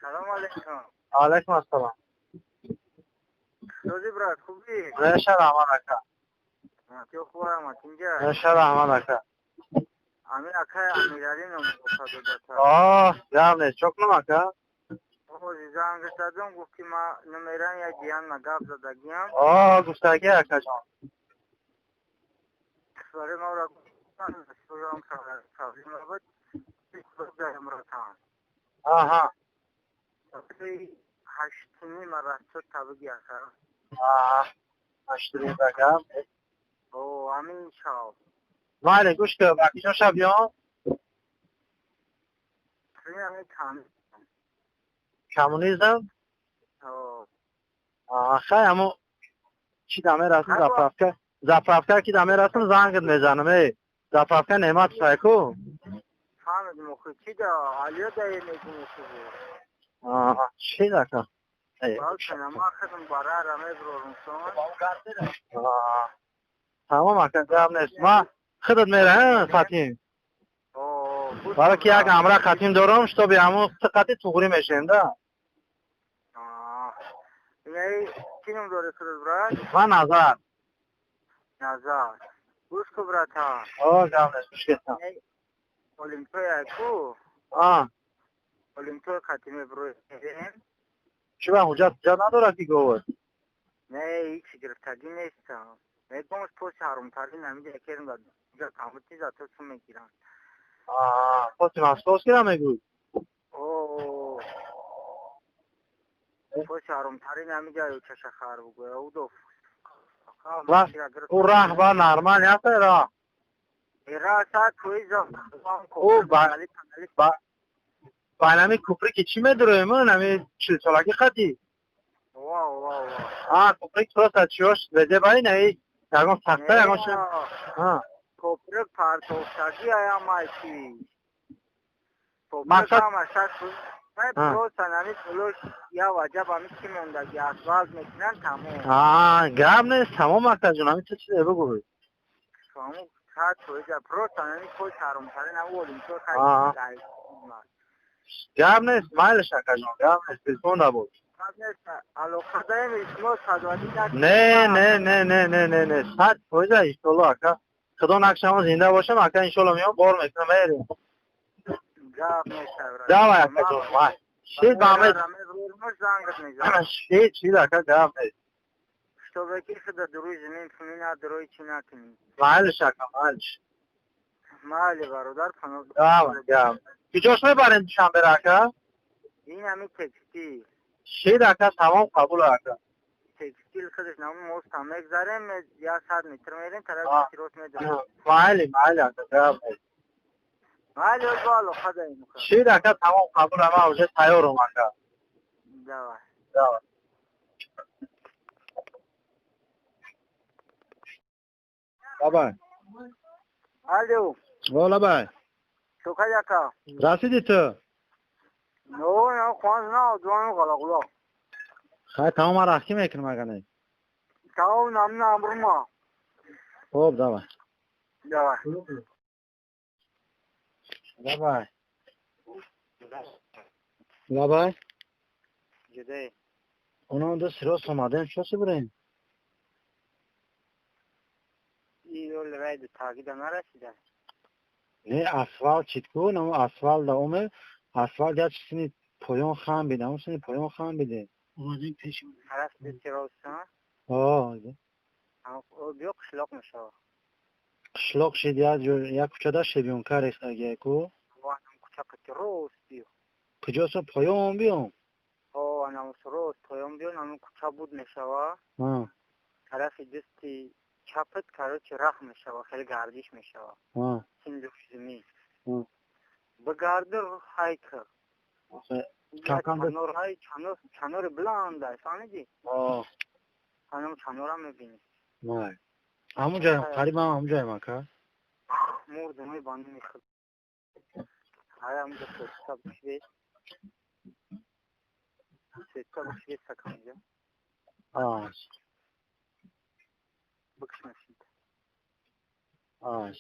Салом алейкум. Алейкум ассалом. Сози брат, хуби? Реша Раҳмат ака. Тё хубам, тинҷа? Реша Раҳмат ака. Амир акай Амирали ном додата. Оҳ, гап нест. Чо кунам ака? Ози занг задам, гуфт ки ма номерам як ҷиянма гап задагиам. Оҳ, гуфтагӣ акаҷон. Барои маро Аҳа. Ҳаштуми марасо табиги ака. Аҳ, ҳаштуми ака. О, ҳамин шав. Майли, гӯш кун, ба куҷо шаб биём? Коммунизм? Хай, ҳамо чӣ даме расм заправка, заправка ки даме расм зангат мезанам, эй. Заправка Неъмат сайку? Фаҳмидем, охи чӣ да алиё дае мегӯм охи. Аҳа, чӣ дака? Тамом ака, гап нест. Ма худат мераҳам хатим. Барои ки як ҳамра хатим дорам, шитоби ҳамон қати туғрӣ мешавем да. Чӣ ном дорӣ худат брат? Ман Назар. Назар. Гӯш кун брата. О, гап нест, гӯш кардам. Олимпия ку? А. Олимпия қати меброем. Чӣ ба ҳуҷҷат ҳуҷҷат надорад ки говод? Не, ҳеҷ гирифтагӣ нестам. Мегӯям поси ҳаромтарин ҳамиҷа керм да ҳуҷҷат тамути за то сум мегиранд. Аа, поси московскира мегӯй? О, поси ҳаромтарин ҳамиҷа чашахар бугӯя удо. Ӯ раҳ ба нормал аст раҳ. Раҳ сад фоиза. Ӯ ба байнами куприки чӣ медуроем, нами чилсолагӣ қати? А, куприк просто чиёш веде бари наи ягон сахта ягон чи. Куприк партофтагӣ аямай чи. Куприк ҳама шак просто нами пулош я ваҷаб ами чӣ мондагӣ асфалт мекунанд тамом. А, гап нест, тамом акаҷон, ами ту чизе бигӯй. Тамом, сад фоиза просто нами пой ҳаромтарин ав олимпио хай. Гап нест, майлиш акаҷон, гап нест, телефон набуд. Не, не, не, не, не, не, не, 100% иншолло ака. Худо накшамо зинда бошам, ака иншолло меём, бор мекунам, мерем. Давай акаҷон, май. Шид ба ҳамаи шид, шид ака, гап нест. Майлиш ака, майлиш. Майли бародар, паноҳ. Давай, гап. Куҷош мебарем душанбера ака? Ин ҳами текстил. Шид ака, тамом қабул ака. Текстил худаш нам мост ҳам мегзарем, як сад метр мерем, тарафи рост медорем. Майли, майли ака, гап нест. Майли, бо алоқа даем. Шид ака, тамом қабул, ман уже тайёрам ака. Давай. Давай. Бабай. Алло. О, лабай. Шукай ака. Расидӣ ту? Но, но, хонз на, дуан ғалағула. Хай, тамом, ман рахкӣ мекунам ага не. Тамом, нам амрма. Хоб, давай. Давай. Лабай. Лабай. Ҷудей. Оно ду сирос омадем, чо сибурем? Иёл райду тагида нарасида. Не, асфалт чит ку, намо асфалт да оме, асфалт як сини поён хам биде, ҳамон сини поён хам биде. Омадем пеш. Тараф сирос, ҳа? О, биё қишлоқ мешава. Қишлоқ шид, як ҷо, як кӯчада шебёнка рехтагия ку. Анам кӯча қати рост биё. Куҷосо поён биём? О, анам рост поён биё, анам кӯча буд мешава. Тарафи дасти чапат, короче, раҳ мешава, хеле гардиш мешава. Синдушзими. Бигарди хайка. Чанорҳои чанор, чанори баланд аст, фаҳмидӣ? Ҳамон чанора мебинӣ. Май. Ҳамон ҷоям, қариб ҳам ҳамон ҷоям ака. Мурдумои банду мехӯрд. Ҳай, ҳамонҷо сетта бишвед. Сетта бишвед саканҷа. Аш. Бикшнашид. Аш.